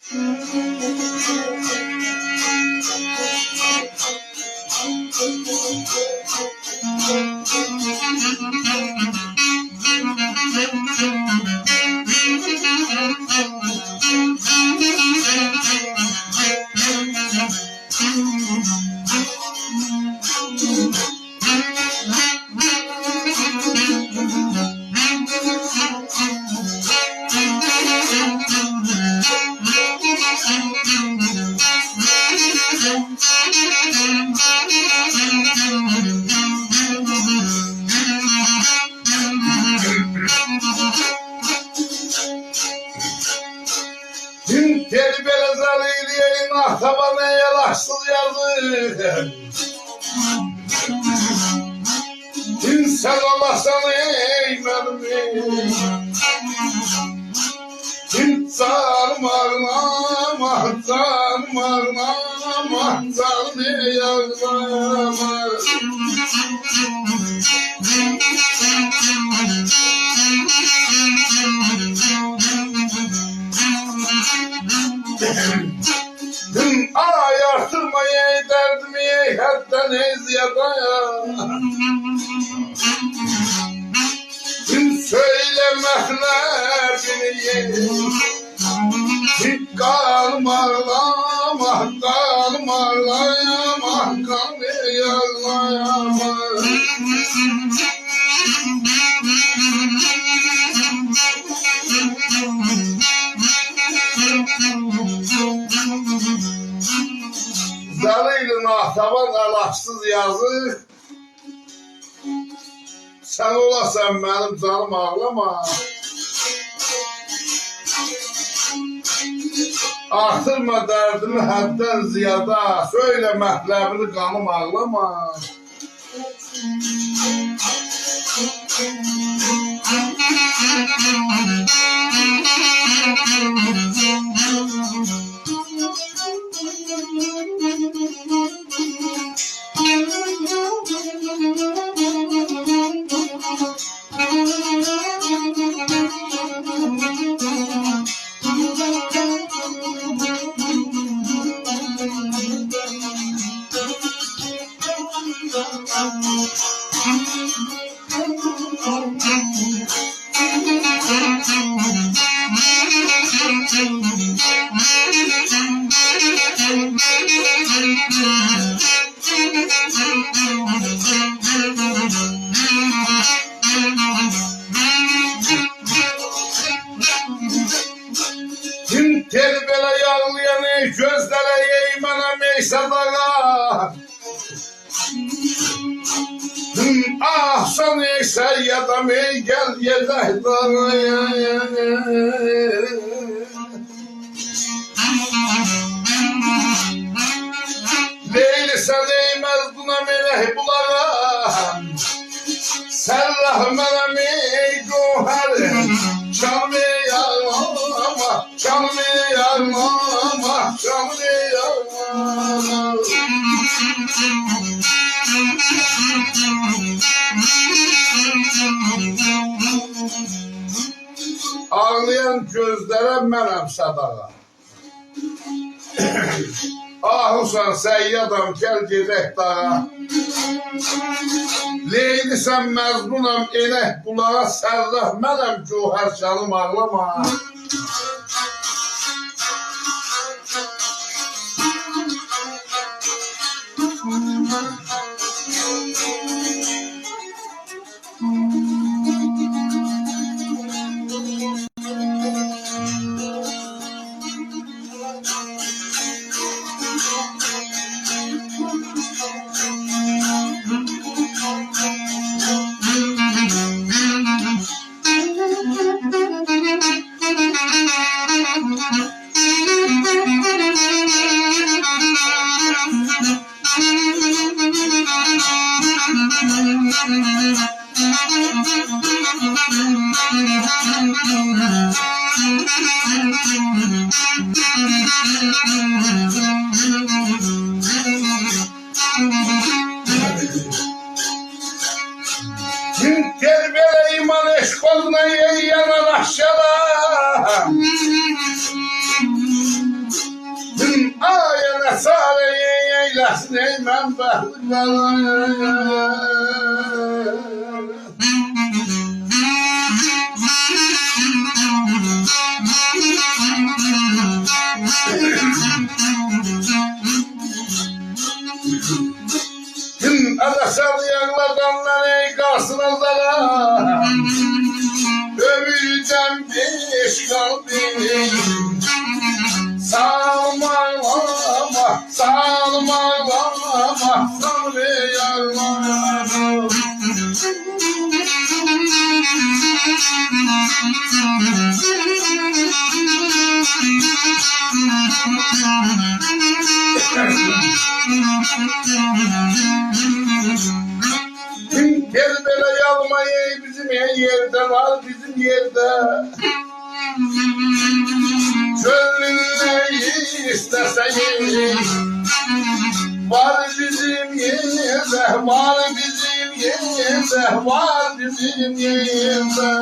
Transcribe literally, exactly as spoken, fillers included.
دین دئدی بئله زلیلی، ای ناتوان، ای علاجسیز یازیق. دین سن اولاسان، ای منیم، ای. دین جانیم آغلاما، جانیم آغلاما، جانیم، ای آغلاما. آی، آرتیرما، ای دردیمی، ای حددن، ای زیادا. سؤیله مطلبینی، ای. قانیم آغلاما، قانیم آغلاما، قانیم آغلاما. زلیل ناتوان، علاجسیز یازیق. سن اولاسان منیم جانیم، آغلاما. آرتیرما دردیمی حددن زیادا، سؤیله مطلبینی، قانیم آغلاما. دین دئدی بئله آغلایان، ای گؤزلره، ای منیم، ای صداقا. آه، سن ای سیدم، ای گل گئدک داغا. لیلی سن ای مجنونم، ائنک بولاغا. سرّاح منم ای گوهر، جانیم ای آغلاما، جانیم ای آغلاما، جانیم ای آغلاما. آغلایان گؤزلره منم صداقا. آهوسان صیادام، گل گئدک داغا. لیلی‌سن مجنونام، ائنک بولاغا، سرّاح منم گوهر، جانیم آغلاما. گل بئله ایمان عشق اولدون، ای یانان آشیادا. سالی ائیله‌سین، ای من بختیوار. آغا سالی یاغلا قانلار، ای قاسم آغا. عؤموردن بئش قالدی. ساغ اول آغا، ساغ اول آغا، ساغ اول آغا. کربلا یاغمای، ای بیزیم هر یئرده وار، بیزیم یئرده. کؤنلون نه ایسته‌سه یئییر. وار بیزیم یئرده، وار بیزیم یئرده، وار بیزیم یئرده.